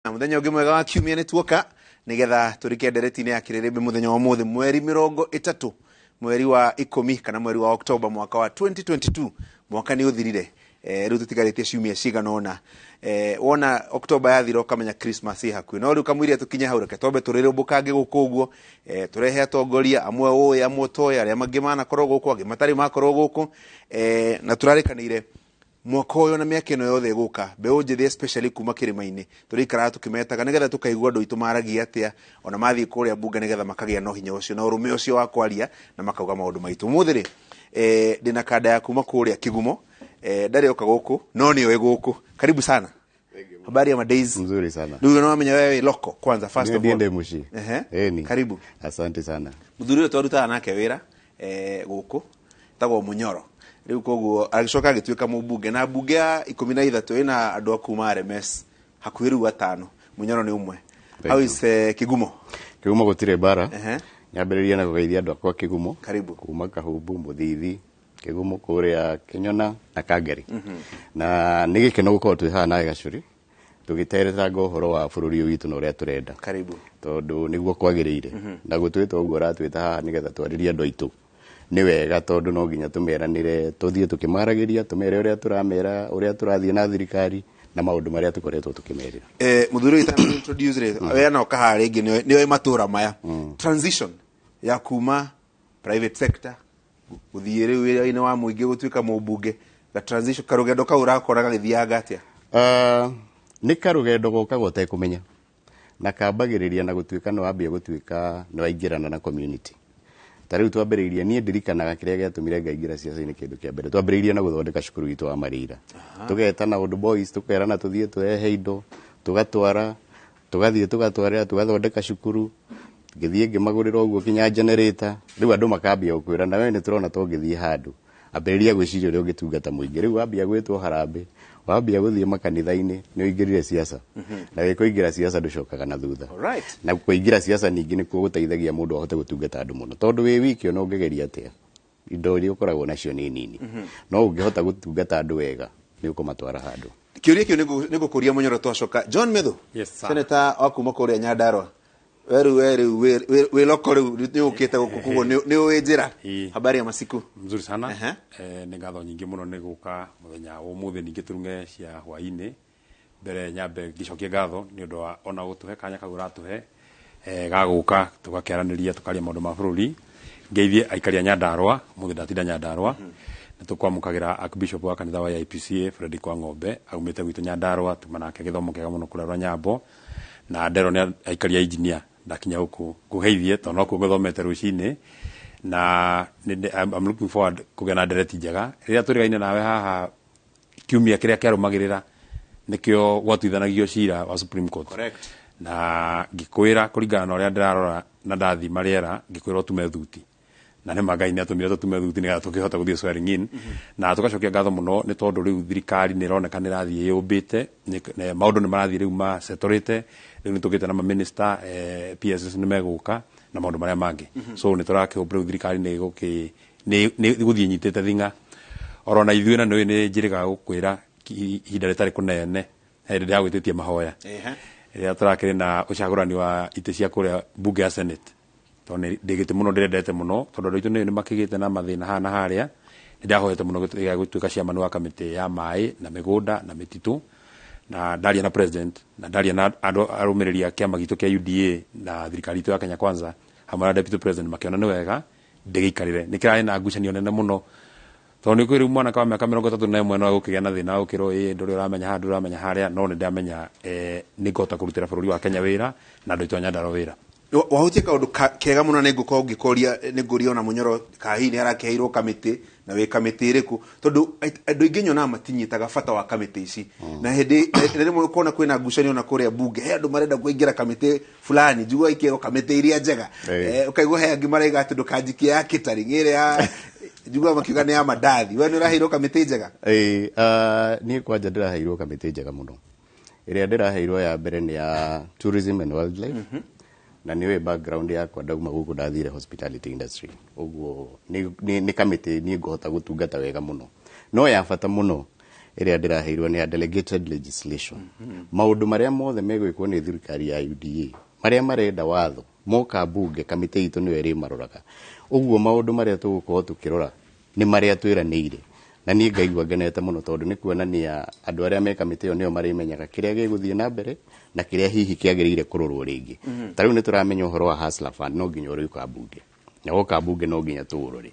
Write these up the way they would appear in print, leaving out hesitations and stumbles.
Muthenya ũngĩ mwega wa kiumia nĩ tuoka nĩgetha tũrike ndereti-inĩ ya kĩrĩrĩmbĩ mũthenya wa ũmũthĩ, mweri 30 mweri wa 10 kana mweri wa Oktoba mwaka wa 2022. Mwaka nĩ ũthirire, rĩu tũtigarĩtie ciumia cigana ũna. Wona Oktoba yathira ũkamenya Christmas ĩ hakuhĩ, no rĩu kamũiria tũkinye hau, reke twambe tũrĩrĩmbũkange gũkũ ũguo, tũrehe atongoria amwe ũĩ, amwe ũtoĩ, arĩa mangĩ manakorwo gũkũ, angĩ matarĩ makorwo gũkũ, na tũrarĩkanĩire mwaka ũyũ na mĩaka ĩno yothe ĩgũka, mbeũ njĩthĩ especially kuma kĩrĩma-inĩ tũrĩikaraga tũkĩmetaga nĩgetha tũkaigua andũ aitũ maragia atĩa ona mathiĩ kũrĩa mbunge, nĩgetha makagĩa na hinya ũcio na ũrũme ũcio wa kwaria na makauga maũndũ maitũ. Ũmũthĩ rĩ, ndĩna kanda ya kuma kũrĩa Kigumo, ndarĩ oka gũkũ no nĩoĩ gũkũ. Karibu sana. Habari ya madays? Mzuri sana. Rĩu nĩwamenya wewe wĩ local kwanza, first of all. Niende muciĩ. Ehe. Ĩni. Karibu. Asante sana. Mũthuri ũyũ twarutaga nake wĩra gũkũ tagwo Mũnyoro, rĩu koguo agĩcoka agĩtuĩka mũmbunge, na mbunge ya 13 ĩna andũ a kuma RMS hakuhĩ rĩu atano, Mũnyoro nĩ ũmwe. Thank How you. is Kigumo? Kigumo gũtirĩ mbara. Nyambĩrĩria na kũgeithia andũ akwa Kigumo. Karibu. Kuma Kahumbu, Mũthithi, Kigumo kũrĩa Kĩnyona na Kangari. Na nĩ gĩkeno gũkorwo twĩ haha nawe Gacũri tũgĩteretanga ũhoro wa bũrũri ũyũ witũ na ũrĩa tũrenda. Karibu. Tondũ nĩguo kwagĩrĩire. Na gũtwĩta ũguo ũratwĩta haha nĩgetha twarĩrie andũ aitũ nĩ wega, tondũ no nginya tũmeranĩre, tũthiĩ tũkĩmaragĩria, tũmere ũrĩa tũramera, ũrĩa tũrathiĩ na thirikari na maũndũ marĩa tũkoretwo tũkĩmerĩra. Mũthuri ũyũ itana introduce rĩ, we na ũkaha rĩngĩ nĩoĩ matũra maya, transition ya kuma private sector gũthiĩ rĩu wĩra-inĩ wa mũingĩ gũtuĩka mũmbunge, ga transition, karũgendo kau ũrakora gagĩthianga atĩa? Nĩ karũgendo gokaga ũtekũmenya, na kambagĩrĩria na gũtuĩka nĩ wambia gũtuĩka nĩ waingĩrana na community. Ta rĩu twambĩrĩirie, niĩ ndirikanaga kĩrĩa gĩatũmire ngaingĩra ciaca-inĩ, kĩndũ kĩa mbere twambĩrĩirie na gũthondeka cukuru witũ wa Marĩira, tũgetana Old Boys, tũkerana tũthiĩ tũrehe indo, tũgatwara, tũgathiĩ tũgatwarĩra, tũgathondeka cukuru, ngĩthiĩ ngĩmagũrĩra ũguo kinya generator. Rĩu andũ makambia gũkwĩra na we nĩ tũrona to ũngĩthiĩ handũ, ambĩrĩria gwĩciria ũrĩa ũngĩtungata mũingĩ. Rĩu wambia gwĩtwo harambĩ, wambia gũthiĩ makanitha-inĩ, nĩ ũingĩrire siasa, na wĩ kũingĩra siasa ndũcokaga na thutha. Na kũingĩra siasa ningĩ nĩkuo gũteithagia mũndũ ahote gũtungata andũ mũno, tondũ wĩ wiki ona ũngĩgeria atĩa, indo iria ũkoragwo nacio nĩ nini, no ũngĩhota gũtungata andũ wega nĩ ũkũmatwara handũ. Kĩũria kĩu nĩ ngũkũria Mũnyoro twacoka. John Methu. Yes, sir. Senator wa kuma kũrĩa Nyandarua, we rĩu we rĩu wĩ local, rĩu nĩ ũkĩte gũkũ koguo nĩ ũĩ njĩra. Ĩĩ. Habari ya masiku? Mzuri sana. Nĩ ngatho nyingĩ mũno nĩ gũka mũthenya wa ũmũthĩ ningĩ tũrunge cia hwaĩ-inĩ. Mbere nyambe ngĩcokie ngatho nĩ ũndũ wa ona gũtũhe kanya kau ũratũhe ga gũka tũgakĩaranĩria, tũkaria maũndũ ma bũrũri. Ngeithie aikari a Nyandarua, ũmũthĩ ndatinda Nyandarua. Nĩ tũkwamũkagĩra Archbishop wa kanitha wa AIPCA Frederick Wang'ombe, aumĩte gwitũ Nyandarua, tuma nake gĩthomo kĩega mũno kũrĩa Rwanyambo, na nderwo nĩ aikari a engineer ndakinya gũkũ ngũgeithie tondũ nokuo ngũthomete rũcinĩ, na I'm looking forward kũgĩa na ndereti njega rĩrĩa tũrĩgaine nawe haha kiumia kĩrĩa kĩarũmagĩrĩra, nĩkĩo gwatuithanagio cira wa Supreme Court. Na ngĩkwĩra kũringana na ũrĩa ndĩrarora na ndathima rĩera, ngĩkwĩra ũtume thuti, na nĩ ma Ngai nĩ atũmire tũtume thuti nĩgetha tũkĩhota gũthiĩ swearing in. Na tũgacokia ngatho mũno nĩ tondũ rĩu thirikari nĩ ĩroneka nĩ ĩrathiĩ yũmbĩte, maũndũ nĩ marathiĩ rĩu macetorĩte. Rĩu nĩ tũgĩte na maminista, PSS nĩ megũka na maũndũ marĩa mangĩ, so nĩ tũrakĩhope rĩu thirikari nĩ ĩgũkĩ nĩ gũthiĩ nyitĩte thing'a oro na ithuĩ. Na nĩ nĩ njĩrĩgaga gũkwĩra ihinda rĩtarĩ kũnene he hĩndĩ ndĩragwĩtĩtie mahoya rĩrĩa tũrakĩrĩ na ũcagũrani wa itĩ cia kũrĩa mbunge ya Senate, tondũ nĩ ndĩ gĩtĩ mũno ndĩrendete mũno, tondũ andũ aitũ nĩ makĩgĩte na mathĩna haha na harĩa. Nĩ ndahoete mũno gĩa gũtuĩka chairman wa kamĩtĩ ya maĩ na mĩgũnda na mĩtitũ, na ndaria na president na ndaria na andũ arũmĩrĩri a kĩama gitũ kĩa UDA na thirikari itũ ya Kenya Kwanza hamwe na deputy president, makĩona nĩ wega ndĩgĩikarĩre. Nĩ kĩrarĩ na ngucanio nene mũno, tondũ nĩ kwĩ rĩu mwanake wa mĩaka 31 no egũkĩgĩa na thĩna wa gũkĩrwo ĩ ndũrĩ ũramenya haha, ndũrĩ ũramenya harĩa, no nĩ ndamenya nĩ ngũhota kũrutĩra bũrũri wa Kenya wĩra na andũ aitũ a Nyandarua wĩra. Wahutia kaũndũ kega mũno, nĩ ngũkorwo ngĩkũria, nĩ ngũria ona Mũnyoro kana hihi nĩ arakĩheirwo kamĩtĩ na wĩ kamĩtĩ ĩrĩkũ, tondũ andũ aingĩ nyonaga matinyitaga bata wa kamĩtĩ ici, na hĩndĩ na rĩmwe ũkona kwĩna ngucanio na kũrĩa mbunge, he andũ marenda kũingĩra kamĩtĩ fulani, njiguaga ikĩrwo kamĩtĩ iria njega. Ũkaigua he angĩ maraiga atĩ ndũkanjikie ya catering ĩrĩa ya njiguaga makiuga nĩ ya mandathi. We nĩ ũraheirwo kamĩtĩ njega? Ĩĩ, niĩ kwanja ndĩraheirwo kamĩtĩ njega mũno. Ĩrĩa ndĩraheirwo ya mbere nĩ ya tourism and wildlife, na nĩ ũĩ background yakwa, ndauma gũkũ ndathire hospitality industry, ũguo nĩ kamĩtĩ niĩ ngũhota gũtungata wega mũno. No ya bata mũno Ĩrĩa ndĩraheirwo nĩ ya delegated legislation. Maũndũ marĩa mothe megwĩkwo nĩ thirikari ya UDA, marĩa marenda watho, moka bunge, kamĩtĩ itũ nĩyo ĩrĩmaroraga. Ũguo maũndũ marĩa tũgũkorwo tũkĩrora nĩ marĩa twĩranĩire, na niĩ ngaigua ngenete mũno, tondũ nĩ kuonania andũ arĩa me kamĩtĩ ĩyo nĩo marĩmenyaga kĩrĩa gĩgũthiĩ na mbere na kĩrĩa hihi kĩagĩrĩire kũrorwo rĩngĩ. Ta rĩu nĩ tũramenya ũhoro wa Hustler Fund, no nginya ũrĩũka bunge, na woka bunge no nginya tũũrore,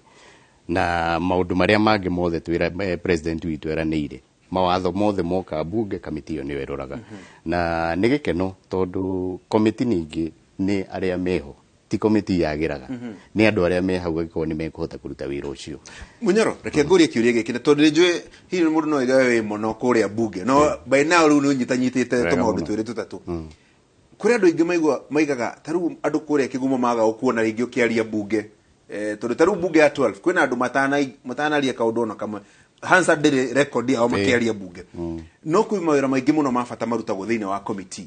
na maũndũ marĩa mangĩ mothe twĩra president witũ eranĩire. Mawatho mothe moka bunge, kamĩtĩ ĩyo nĩyo ĩroraga. Na nĩ gĩkeno tondũ komĩtĩ ningĩ nĩ arĩa meho, ti komĩtĩ yagĩraga, nĩ andũ arĩa me hau angĩkorwo nĩ mekũhota kũruta wĩra ũcio. Munyoro, reke ngũrie kĩũria gĩkĩ, na tondũ nĩ njũĩ hihi mũndũ no aigawe wĩ mũno kũrĩa bunge, no by now rĩu nĩ ũnyitanyitĩte Wega tũmaũndũ mũno. twĩrĩ tũtatũ. Kũrĩ andũ aingĩ maigua maigaga ta rĩu andũ kũrĩa Kĩgumo maga gũkuona rĩngĩ ũkĩaria bunge, tondũ ta rĩu bunge ya 12 kwĩna andũ matanaria kaũndũ ona kamwe. Hansard ndĩrĩ record yao makĩaria bunge, no kwĩ mawĩra maingĩ mũno ma bata marutagwo thĩinĩ wa committee.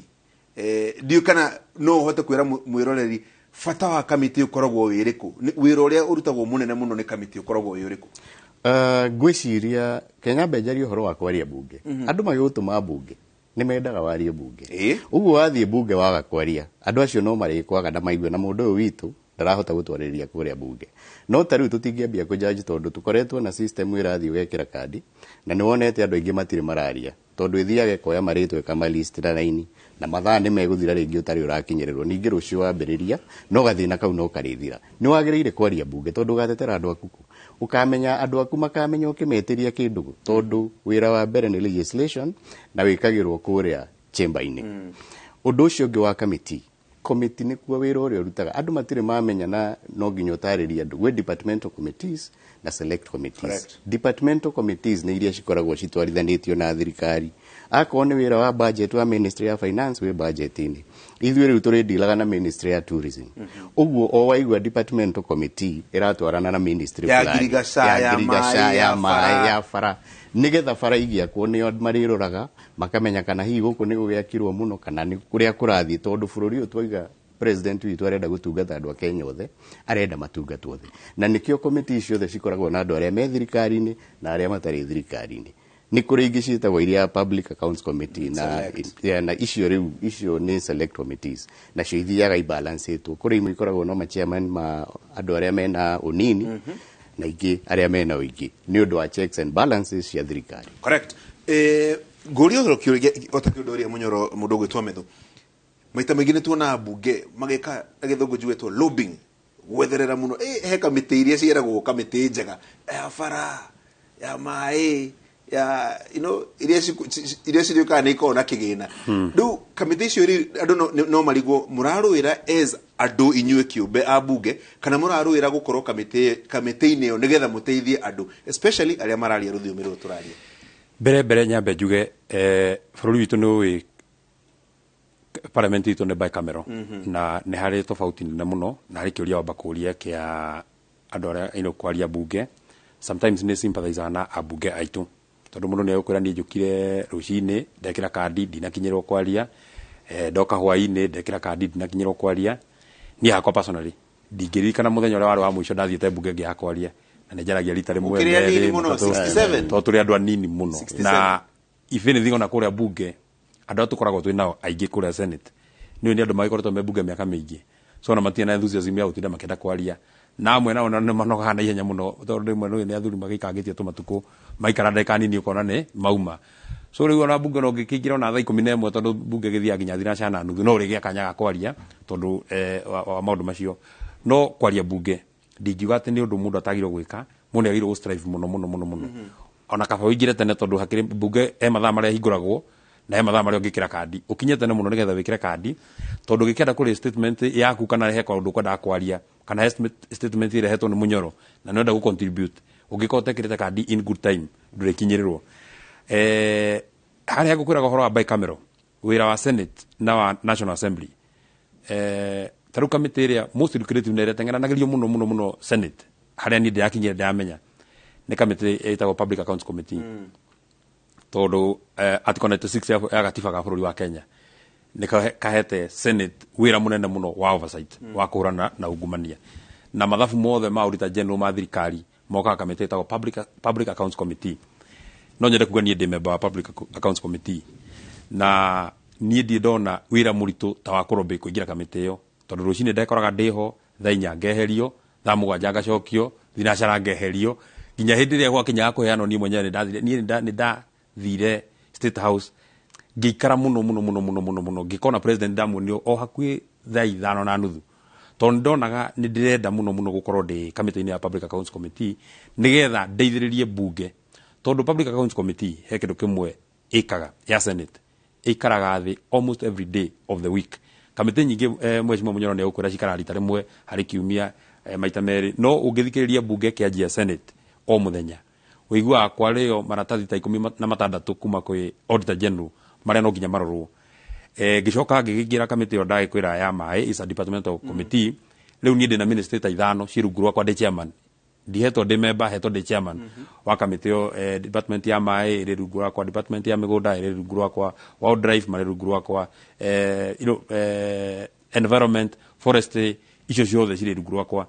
Ndiũĩ kana no ũhote kwĩra mwĩroreri bata wa kamĩtĩ ũkoragwo wĩ ũrĩkũ. Wĩra ũrĩa ũrutagwo mũnene mũno nĩ kamĩtĩ ũkoragwo wĩ ũrĩkũ? Ngwĩciria Kenya njarie ũhoro wa kwaria bunge. Andũ magĩgũtũma bunge nĩ mendaga warie bunge. Ũguo wathiĩ bunge waga kwaria, andũ acio no marĩkwaga na maigue na mũndũ ũyũ witũ ndarahota gũtwarĩrĩria kũrĩa bunge. No ta rĩu tũtingĩambia kũjudge, tondũ tũkoretwo na system ĩrathiĩ ũgekĩra kandi, na nĩ wonete andũ aingĩ matirĩ mararia, tondũ ĩthiaga ĩkoya marĩtwa ĩkamalist na raini, na mathaa nĩ megũthira rĩngĩ ũtarĩ ũrakinyĩrĩrwo. Ningĩ rũciũ wambĩrĩria no gathĩna kau no karĩthira. Nĩ wagĩrĩire kwaria bunge, tondũ ũgatetera andũ aku kũ? Ũkamenya andũ aku makamenya ũkĩmetĩria kĩndũ, tondũ wĩra wa mbere nĩ legislation na wĩkagĩrwo kũrĩa chamber-inĩ. Ũndũ ũcio ũngĩ wa kamĩtĩ, komiti nĩkuo wĩra ũrĩa ũrutaga andũ matirĩ mamenya, na no nginya ũtarĩrie andũ gwĩ departmental committees na select committees. Departmental committees nĩ iria cikoragwo citwarithanĩtio na thirikari. Akorwo nĩ wĩra wa budget wa Ministry ya Finance, wĩ budget-inĩ. Ithuĩ rĩu tũrĩndilaga na Ministry ya Tourism. Ũguo o waigua departmental committee, ĩratwarana na ministry Ya fulani. ngirigaca, ya ya ngirigaca, maĩ, ya ya maĩ, bara. Ya bara, nĩgetha bara igĩakwo nĩo marĩroraga, makamenya kana hihi gũkũ nĩ gũgĩakirwo mũno kana nĩ kũrĩa kũrathiĩ, tondũ bũrũri ũyũ twaiga president witũ arenda gũtungata andũ a Kenya othe, arenda matungatwo othe, na nĩkĩo komiti ciothe cikoragwo na andũ arĩa me thirikari-inĩ na arĩa matarĩ thirikari-inĩ. Nĩ kũrĩ ingĩ ciĩtagwo iria Public Accounts Committee na, Select. yeah, na icio rĩu icio nĩ select committees, nacio ithiaga ibalancĩtwo. Kũrĩ imwe ikoragwo no machairman ma andũ arĩa mena ũnini, na ingĩ arĩa mena ũingĩ, nĩ ũndũ wa checks and balances cia thirikari. Correct. Ngũria ũhoro kĩũria o ta kĩũndũ ũrĩa Mũnyoro, mũndũ ũgwĩtwo Methu, maita maingĩ nĩ tuonaga bunge magĩka na gĩthũngũ njugĩtwo lobbying, gwetherera mũno. He kamĩtĩ iria ciĩragwo kamĩtĩ njega ya bara, ya maĩ, ya iria iria cirĩũkaga nĩ ikoragwo na kĩgĩna. Rĩu kamĩtĩ icio rĩ, andũ no marigwo mũrarũĩra as andũ inyuĩ kĩũmbe a bunge, kana mũrarũĩra gũkorwo kamĩtĩ-inĩ ĩyo nĩgetha mũteithie andũ, especially arĩa mararia rũthiomi rũrũ tũraria? Mbere mbere nyambe njuge, bũrũri witũ nĩ ũĩ parliament itũ nĩ bicameral, na nĩ harĩ tofauti nene mũno, na harĩ kĩũria wamba kũria kĩa andũ arĩa kwaria bunge. Sometimes nĩ sympathizaga na ambunge aitũ, tondũ mũndũ nĩ egũkwĩra, "Niĩ njũkire rũcinĩ ndekĩra kandi ndinakinyĩrwo kwaria, ndoka hwainĩ ndekĩra kandi ndinakinyĩrwo kwaria." Niĩ hakwa personally ndingĩririkana mũthenya ũrĩa warĩ wa mũico ndathiĩte bunge ngĩaga kwaria, na nĩ njaragia rita rĩmwe, Ũkĩrĩ anini merĩ, mũno, matatũ, 67. tondũ tũrĩ andũ anini mũno. 67. Na if anything, ona kũrĩa bunge andũ arĩa tũkoragwo twĩ nao aingĩ kũrĩa Senate nĩ nĩ andũ magĩkoretwo me bunge mĩaka mĩingĩ, so ona matirĩ na enthusiasm ya gũtinda makĩenda kwaria, na amwe nao nĩ manogaga na ihenya mũno, tondũ rĩmwe nĩ nĩ athuri magĩikangĩtie tũmatukũ, maikara ndagĩka nini ũkona nĩ mauma. So rĩu ona bunge no ngĩkĩingĩra ona thaa 11, tondũ bunge gĩthiaga nginya thinacara na nuthu, no ũrĩgĩa kanya ga kwaria, tondũ wa maũndũ macio. No kwaria bunge ndingiuga atĩ nĩ ũndũ mũndũ atagĩrĩirwo gwĩka. Mũndũ nĩ agĩrĩirwo gũ strive mũno mũno mũno mũno, ona kaba ũingĩre tene, tondũ hakĩrĩ bunge he mathaa marĩa hingũragwo na he mathaa marĩa ũngĩkĩra kandi. Ũkinye tene mũno nĩgetha wĩkĩre kandi, tondũ ũngĩkĩenda kũrĩ statement yaku, kana he kaũndũ ũkwendaga kwaria, kana he statement ĩrehetwo nĩ Mũnyoro na nĩ ũrenda gũ contribute, ũngĩkorwo ũtekĩrĩte kandi in good time, ndũrĩkinyĩrĩrwo. Harĩa ngũkwĩraga ũhoro wa bicameral, wĩra wa Senate na wa National Assembly, ta rĩu kamĩtĩ ĩrĩa most lucrative na ĩrĩa ĩteng'eranagĩrio mũno mũno mũno Senate, harĩa niĩ ndĩrakinyire ndĩramenya, nĩ kamĩtĩ ĩtagwo Public Accounts Committee, tondũ article 96 ya gatiba ga bũrũri wa Kenya nĩ kahete Senate wĩra mũnene mũno wa oversight, wa kũhũrana na ungumania, na mathabu mothe ma Auditor General ma thirikari mokaga kamĩtĩ ĩtagwo Public Accounts Committee. No nyende kuga niĩ ndĩ member wa Public Accounts Committee, na niĩ ndirĩ ndona wĩra mũritũ ta wa kũrobĩ kũingĩra kamĩtĩ ĩyo, tondũ rũcinĩ ndekoraga ndĩho thaa 4 ngeherio, thaa 7 ngacokio, thinacara ngeherio, nginya hĩndĩ ĩrĩa gwakinyaga kũheanwo niĩ mwenyewe nĩndathire, niĩ nĩndathire State House ngĩikara mũno mũno mũno mũno mũno mũno, ngĩkona president ndamuonire o hakuhĩ thaa 5:30, tondũ ndonaga nĩ ndĩrenda mũno mũno gũkorwo ndĩ kamĩtĩ-inĩ ya Public Accounts Committee nĩgetha ndeithĩrĩrie bunge, tondũ Public Accounts Committee he kĩndũ kĩmwe ĩkaga ya Senate, ĩikaraga thĩ almost every day of the week. Kamĩtĩ nyingĩ, mheshimiwa Munyoro nĩ egũkwĩra cikaraga rita rĩmwe harĩ kiumia, maita merĩ, no ũngĩthikĩrĩria bunge ĩkĩanjia Senate o mũthenya ũiguaga kwarĩo maratathi ta 16 kuma kwĩ Auditor General marĩa no nginya marorwo. Ngĩcoka ngĩkĩingĩra kamĩtĩ ĩyo ndagĩkwĩra ya maĩ, is a departmental committee. Rĩu niĩ ndĩna ministry ta 5 ciĩ rungu rwakwa, ndĩ chairman, ndihetwo ndĩ member, hetwo ndĩ chairman wa kamĩtĩ ĩyo. Department ya maĩ ĩrĩ rungu rwakwa, department ya mĩgũnda ĩrĩ rungu rwakwa, wildlife marĩ rungu rwakwa, environment, forestry, icio ciothe cirĩ rungu rwakwa.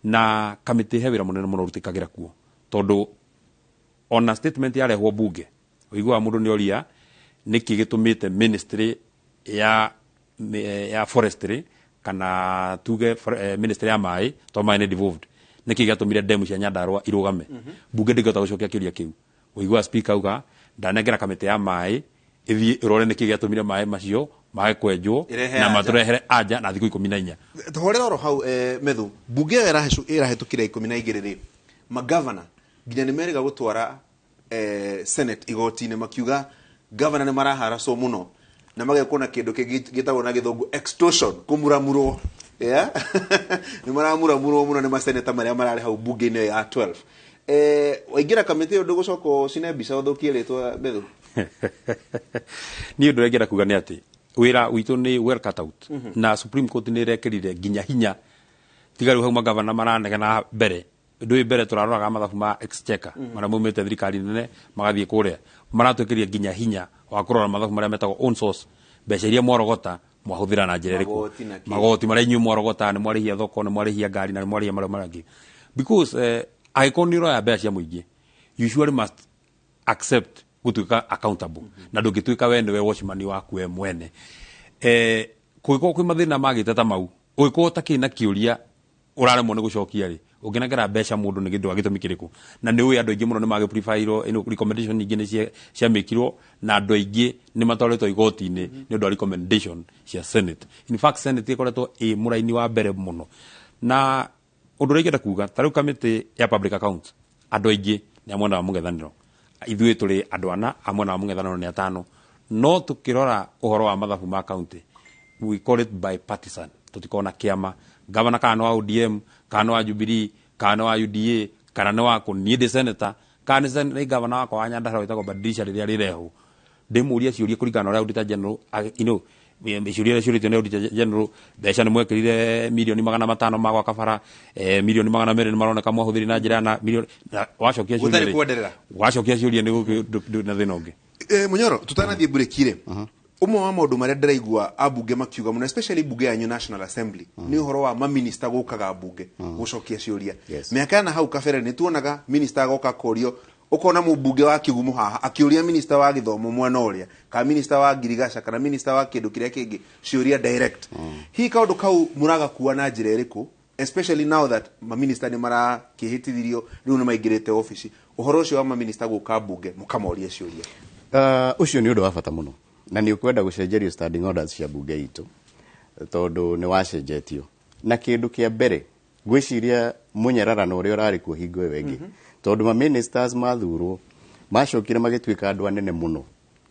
Na kamĩtĩ he wĩra mũnene mũno ũrutĩkagĩra kuo, tondũ ona statement yarehwo bunge ũiguaga mũndũ nĩ oria nĩkĩ gĩtũmĩte ministry ya forestry kana tuge ministry ya maĩ, tondũ maĩ nĩ devolved, nĩkĩ gĩatũmire demu cia Nyandarua irũgame. Bunge ndĩngĩhota gũcokia kĩũria kĩu. Ũiguaga speaker auga ndanengera kamĩtĩ ya maĩ ĩthiĩ ĩrore nĩkĩ gĩatũmire maĩ macio mage kwenjwo na matũrehere anja na thikũ 14. Tũhorera oro hau, Methu, bunge ĩyo ĩrahĩtũkire 12 rĩ, magavana nginya nĩ merĩga gũtwara Senate igoti-inĩ, makiuga gavana nĩ maraharacwo mũno na magekwo na kĩndũ kĩngĩ gĩtagwo na gĩthũngũ extortion, kũmuramurwo, yeah? Nĩ maramuramurwo mũno nĩ maseneta marĩa mararĩ hau bunge-inĩ ĩyo ya 12. Waingĩra kamĩtĩ ĩyo ndũgũcoka ũcine mbica ũthũkie rĩtwa, Methu? Niĩ ũndũ ũrĩa ingĩenda kuga nĩ atĩ wĩra witũ nĩ well cut out, na Supreme Court nĩ ĩrekĩrire nginya hinya. Tiga rĩu hau magavana maranegena mbere, ndũĩ mbere tũraroraga mathabu ma exchequer marĩa maumĩte thirikari nene magathiĩ kũrĩa, maratwĩkĩria nginya hinya wa kũrora mathabu marĩa metagwo own source, mbeca iria mwarogota mwahũthĩra na njĩra ĩrĩkũ, Magoti na kĩ. Magoti marĩa inyuĩ mwarogota, nĩ mwarĩhia thoko, nĩ mwarĩhia ngari, na nĩ mwarĩhia marĩa mangĩ, because angĩkorwo nĩ ũroya mbeca cia mũingĩ, you surely must accept gũtuĩka accountable, na ndũngĩtuĩka we nĩwe watchman waku we mwene. Kũngĩkorwo kwĩ mathĩna magĩte ta mau, ũngĩkorwo ũtakĩrĩ na kĩũria ũraremwo nĩ gũcokia rĩ, ũngĩnengera mbeca mũndũ nĩ kĩndũ gĩtũmi kĩrĩkũ? Na nĩ ũĩ andũ aingĩ mũno nĩ magĩpreferirwo, recommendation nyingĩ nĩ ciamĩkirwo, na andũ aingĩ nĩ matwarĩtwo igoti-inĩ nĩ ũndũ wa recommendation cia Senate. In fact, Senate ĩkoretwo ĩ mũraini wa mbere mũno. Na ũndũ ũrĩa ingĩenda kuga, ta rĩu kamĩtĩ ya public accounts, andũ aingĩ nĩ a mwena wa mũng'ethanĩro, ithuĩ tũrĩ andũ ana, a mwena wa mũng'ethanĩro nĩ atano, no tũkĩrora ũhoro wa mathabu ma county, we call it bipartisan, tũtikorwo na kĩama, gavana kana nĩ wa ODM, kana nĩ wa Jubilee, kana nĩ wa UDA, kana nĩ wa kũ. Niĩ ndĩ senator, kana nĩ gavana wakwa wa Nyandarua wĩtagwo Badilisha, rĩrĩa rĩrehwo ndĩmũria ciũria kũringana na ũrĩa Auditor General, ciũria iria ciũrĩtio nĩ Auditor General, mbeca nĩ mwekĩrire 500 million ma gwaka bara, 200 million nĩ maroneka mwahũthĩri na njĩra na milioni, na wacokia ciũria Gũtarĩ rĩ, kwenderera. Wacokia ciũria nĩ na thĩna ũngĩ. Munyoro, tutanathiĩ mburĩki rĩ, ũmwe wa maũndũ marĩa ndĩraigua ambunge makiuga mũno, especially bunge yanyu National Assembly, nĩ ũhoro wa maminista gũkaga bunge gũcokia ciũria. Mĩaka na hau kabere nĩ tuonaga minista agoka kũrio, ũkona mũmbunge wa Kigumo haha akĩũria minista wa gĩthomo mwena ũrĩa, kana minista wa ngirigaca, kana minista wa kĩndũ kĩrĩa kĩngĩ ciũria direct. Hihi kaũndũ kau mũragakua na njĩra ĩrĩkũ, especially now that maminista nĩ marakĩhĩtithirio, rĩu nĩ maingĩrĩte obici, ũhoro ũcio wa maminista gũka bunge mũkamoria ciũria? Ũcio nĩ ũndũ wa bata mũno, na nĩ ũkwenda gũcenjerio standing orders cia bunge itũ, tondũ nĩ wacenjetio. Na kĩndũ kĩa mbere ngwĩciria mũnyararano ũrĩa ũrarĩ kuo hingo ĩyo ĩngĩ, tondũ ma ministers mathurwo macokire magĩtuĩka andũ anene mũno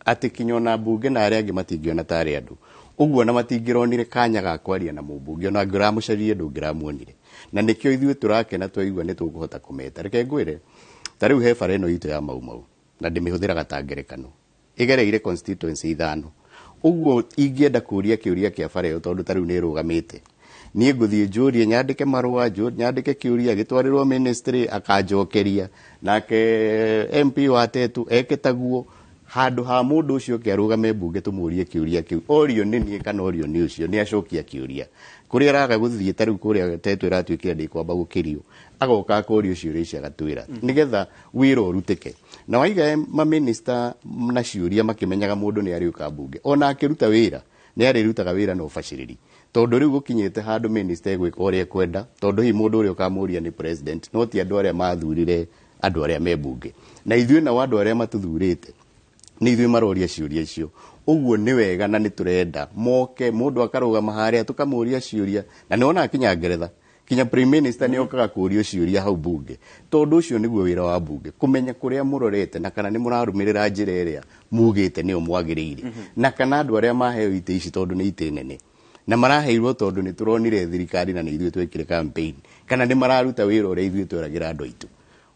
atĩ kinya ona mbunge na arĩa angĩ matingĩona tarĩ andũ ũguo, na matingĩronire kanya ga kwaria na mũmbunge, ona angĩramũcaririe ndũngĩramuonire. Na nĩkĩo ithuĩ tũrakena twaigua nĩ tũkũhota kũmeta. Reke ngwĩre, ta rĩu he bara ĩno itũ ya Mau Mau, na ndĩmĩhũthĩraga ta ngerekano, ĩgereire constituency ithano ũguo. Ingĩenda kũria kĩũria kĩa bara ĩyo, tondũ ta rĩu nĩ ĩrũgamĩte, niĩ ngũthiĩ njũrie, nyandĩke marũa, nyandĩke kĩũria gĩtwarĩrwo ministry, akanjokeria, nake MP wa Tetu eke taguo. Handũ ha mũndũ ũcio oke arũgame mbunge tũmũrie kĩũria kĩu, orio nĩ niĩ kana orio nĩ ũcio, nĩ acokia kĩũria. Kũrĩa araga gũthiĩ ta rĩu kũrĩa tetũ ĩratuĩkire ndĩkwamba gũkĩrio, agoka akorio ciũria ici agatwĩra nĩgetha wĩra ũrutĩke. Na waiga maminista na ciũria makĩmenyaga mũndũ nĩ arĩũka mbunge, ona akĩruta wĩra nĩ arĩrutaga wĩra na ũbacĩrĩri, tondũ rĩu gũkinyĩte handũ minister egwĩka ũrĩa ekwenda, tondũ hihi mũndũ ũrĩa ũkamũria nĩ president, no ti andũ arĩa mathurire andũ arĩa me mbunge. Na ithuĩ nao andũ arĩa matũthurĩte nĩ ithuĩ maroria ciũria icio. Ũguo nĩ wega na nĩ tũrenda moke mũndũ akarũgama harĩa tũkamũria ciũria, na nĩ wonaga kinya Ngeretha kinya prime minister nĩ okaga kũrio ciũria hau mbunge, tondũ ũcio nĩguo wĩra wa mbunge, kũmenya kũrĩa mũrorete na kana nĩ mũrarũmĩrĩra njĩra ĩrĩa mugĩte nĩyo mwagĩrĩire, na kana andũ arĩa maheo itĩ ici tondũ nĩ itĩ nene na maraheirwo tondũ nĩ tũronire thirikari na nĩ ithuĩ twekire campaign, kana nĩ mararuta wĩra ũrĩa ithuĩ tweragĩra andũ aitũ.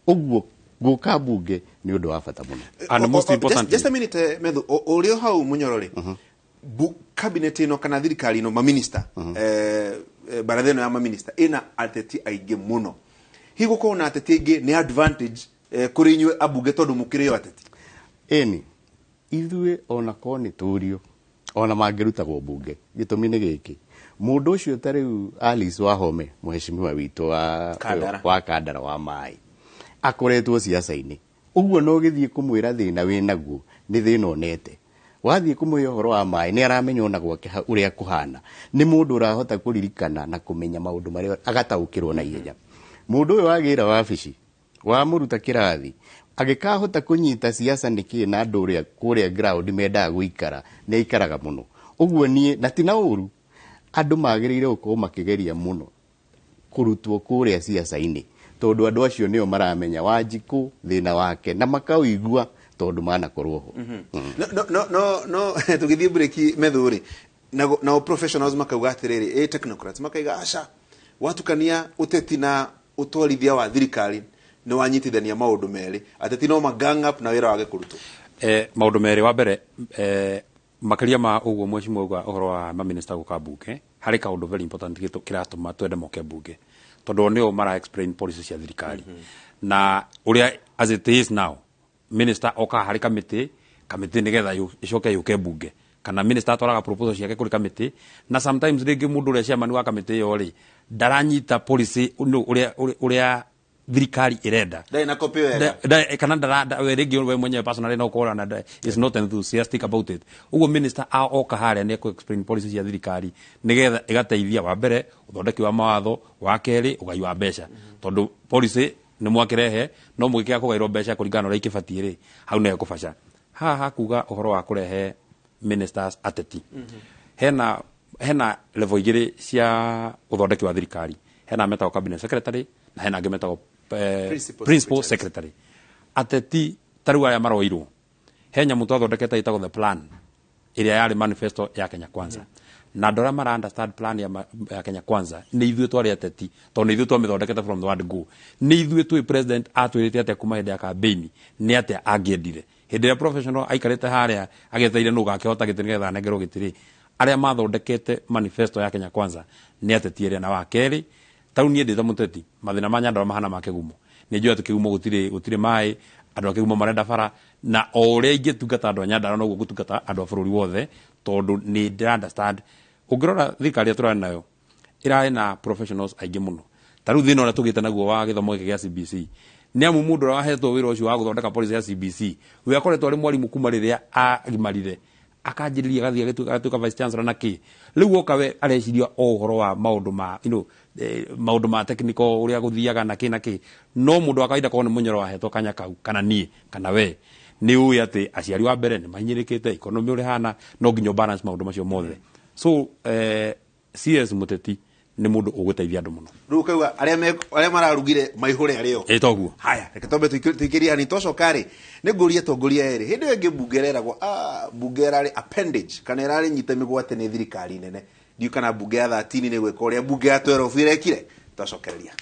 Ũguo gũka mbunge nĩ ũndũ wa bata mũno. And most importantly, just a minute, Methu, ũrĩ hau Munyoro rĩ, cabinet ĩno kana thirikari ĩno maminista, baratha ĩno ya maminista ĩna ateti aingĩ mũno. Hihi gũkorwo na ateti aingĩ nĩ advantage kũrĩ inyuĩ ambunge tondũ mũkĩrĩ o ateti? Ĩni, ithuĩ ona korwo nĩ tũrio ona mangĩrutagwo mbunge, gĩtũmi nĩ gĩkĩ, mũndũ ũcio ta rĩu Alice Wahome, mũheshimiwa witũ wa Kandara, wa Kandara wa maĩ, akoretwo siasa-inĩ. Ũguo no gĩthiĩ kũmwĩra thĩna wĩnaguo nĩ thĩna onete. Wathiĩ kũmwĩra ũhoro wa maĩ nĩ aramenya ona gwake ũrĩa kũhana. Nĩ mũndũ ũrahota kũririkana na kũmenya maũndũ marĩa agataũkĩrwo na ihenya. Mũndũ ũyũ wagĩra wabici, wamũruta kĩrathi, agĩkahota kũnyita siasa nĩkĩ na andũ ũrĩa kũrĩa ground mendaga gũikara, nĩ aikaraga mũno. Ũguo niĩ, na ti na ũru, andũ magĩrĩire gũkorwo makĩgeria mũno kũrutwo kũrĩa siasa-inĩ, tondũ andũ acio nĩo maramenya Wanjikũ thĩna wake na makaũigua tondũ manakorwo ho. No tũgĩthiĩ break Methu rĩ, nao professionals makauga atĩrĩrĩ, technocrats makaiga aca, watukania ũteti na ũtwarithia wa thirikari nĩ wanyitithania maũndũ merĩ, ateti no ma gang up na wĩra wage kũrutwo. Maũndũ merĩ, wa mbere, makĩria ma ũguo mheshimiwa auga ũhoro wa maminista gũka mbunge, harĩ kaũndũ very important kĩratũma twende moke mbunge, tondũ nĩo mara explain policy cia thirikari. Na ũrĩa as it is now, minister okaga harĩ kamĩtĩ, kamĩtĩ nĩgetha ĩcoke yũke mbunge, kana minister atwaraga proposal ciake kũrĩ kamĩtĩ, na sometimes rĩngĩ mũndũ ũrĩa chairman wa kamĩtĩ ĩyo rĩ ndaranyita policy ũrĩa thirikari ĩrenda. Ndarĩ na copy wega. Kana we rĩngĩ we mwenyewe personally no ũkorwo na is not enthusiastic about it. Ũguo minister oka harĩa nĩ ekũ explain policy cia thirikari nĩgetha ĩgateithia wa mbere ũthondeki wa mawatho, wa kerĩ ũgai wa mbeca, tondũ policy nĩ mwakĩrehe no mũgĩkĩaga kũgairwo mbeca kũringana na ũrĩa ikĩbatiĩ rĩ, hau nĩho kũbaca. Haha hakuga ũhoro wa kũrehe ministers ateti, hena level igĩrĩ cia ũthondeki wa thirikari, hena metagwo cabinet secretary na hena angĩ metagwo principal secretary. Ateti ta rĩu aya maroirwo, he nyamũ twathondekete ĩtagwo the plan ĩrĩa yarĩ manifesto ya Kenya Kwanza. Na andũ arĩa mara understand plan ya Kenya Kwanza nĩ ithuĩ twarĩ ateti, tondũ nĩ ithuĩ twamĩthondekete from the word go. Nĩ ithuĩ twĩ president atwĩrĩte atĩa kuma hĩndĩ ya campaign, nĩ atĩa angĩendire. Hĩndĩ ĩrĩa professional aikarĩte harĩa agĩetereire nũ ũgakĩhota gĩtĩ nĩgetha anengerwo gĩtĩ rĩ, arĩa mathondekete manifesto ya Kenya Kwanza nĩ ateti erĩ. Na wa kerĩ, ta rĩu niĩ ndĩ ta mũteti, mathĩna ma Nyandarua mahana ma kĩgumo. Nĩ njũĩ atĩ kĩgumo gũtirĩ maĩ, andũ a kĩgumo marenda bara, na o ũrĩa ingĩtungata andũ a Nyandarua noguo ngũtungata andũ a bũrũri wothe, tondũ nĩ ndĩra understand. Ũngĩrora thirikari ĩrĩa tũrarĩ nayo ĩrarĩ na professionals aingĩ mũno. Ta rĩu thĩna ũrĩa tũgĩte naguo wa gĩthomo gĩkĩ gĩa CBC, nĩ amu mũndũ ũrĩa wahetwo wĩra ũcio wa gũthondeka policy ya CBC, we akoretwo arĩ mwarimũ kuma rĩrĩa agimarire, akanjĩrĩria agathiĩ agatuĩka vice chancellor na kĩ. Rĩu oka we areciria o ũhoro wa maũndũ ma, maũndũ ma technical ũrĩa gũthiaga na kĩ na kĩ. No mũndũ wa kawaida korwo nĩ Mũnyoro wahetwo kanya kau, kana niĩ kana we, nĩ ũĩ atĩ aciari wa mbere nĩ mahinyĩrĩkĩte, economy ũrĩa ĩhana, no nginya balance maũndũ macio mothe. So CS Mũteti nĩ mũndũ ũgũteithia andũ mũno. Rĩu ũkauga arĩa mararugire maihũre arĩo. Ĩ toguo. Haya, reke twambe tũikĩrie hani twacoka rĩ, nĩ ngũria atongoria erĩ. Hĩndĩ ĩyo ĩngĩ mbunge ĩreragwo, mbunge ĩrarĩ appendage kana ĩrarĩ nyite mĩgwate nĩ thirikari nene. Ndiũĩ kana mbunge ya 13 nĩ gwĩka ũrĩa mbunge ya 12 ĩrekire. Twacokereria.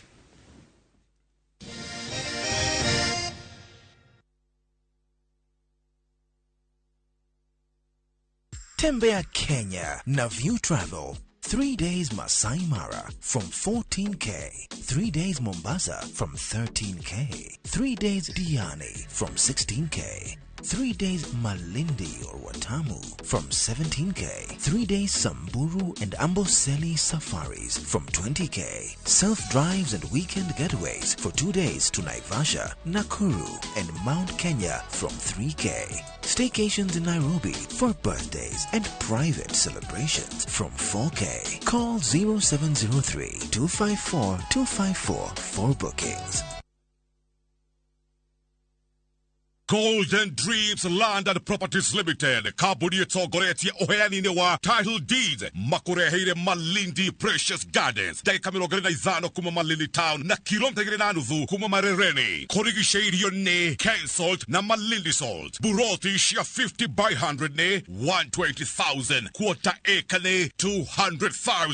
Tembea Kenya na View Travel. 3 days Masai Mara from 14K, 3 days Mombasa from 13K, 3 days Diani from 16K. 3 days Malindi or Watamu from 17K. 3 days Samburu and Amboseli safaris from 20K. Self-drives and weekend getaways for 2 days to Naivasha, Nakuru and Mount Kenya from 3K. Staycations in Nairobi for birthdays and private celebrations from 4K. Call 0703 254 254 for bookings. Golden Dreams Land and Properties Limited kambuni ĩtongoretie ũheani-inĩ wa title deeds makũreheire Malindi Precious Gardens ndagĩka 25 kuma Malindi Town na kilomita 2.5 kuma Marereni kũrigicĩirio nĩ Kensalt na Malindi Salt. Buroti cia 50 by 100 nĩ 120,000, quarter acre nĩ 200,000.